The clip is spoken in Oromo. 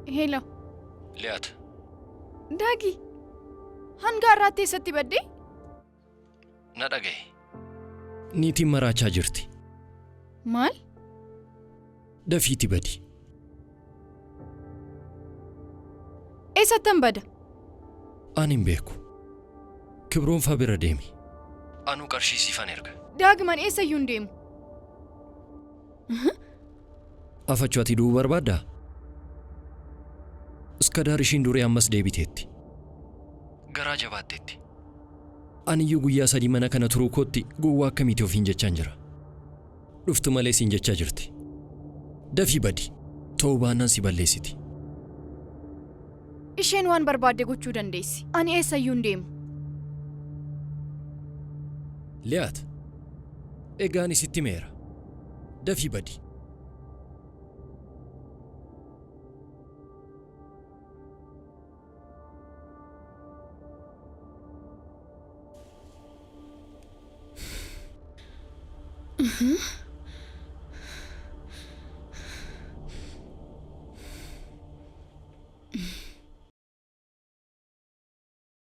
Hello. Liyaat, Daagi. Hanga har'aatti eessatti baddee? Na dhaga'i. Niitiin maraachaa jirti. Maal? Dafiiti badi. Eessattan bada? Ani hin beeku. Kibroonfaa bira deemi. Anuu qarshii siifan erga. Daagiman eessayyuu hin deemu. Afachuu ati du'uu barbaaddaa? Iskadaar ishiin durii ammas deebiteetti. Garaa jabaatteetti. Aniyyuu guyyaa 3 mana kana turuu kootti gowwaa akkamiiti ofiin jechaan jira. Dhuftu malee siin jechaa jirti. Dafii badi. Ta'uu baannaan si balleessiti. Isheen waan barbaadde gochuu dandeessi. Ani eessayyuu hin deemu. Liyaat, egaa ani sitti himeera. Dafii badi.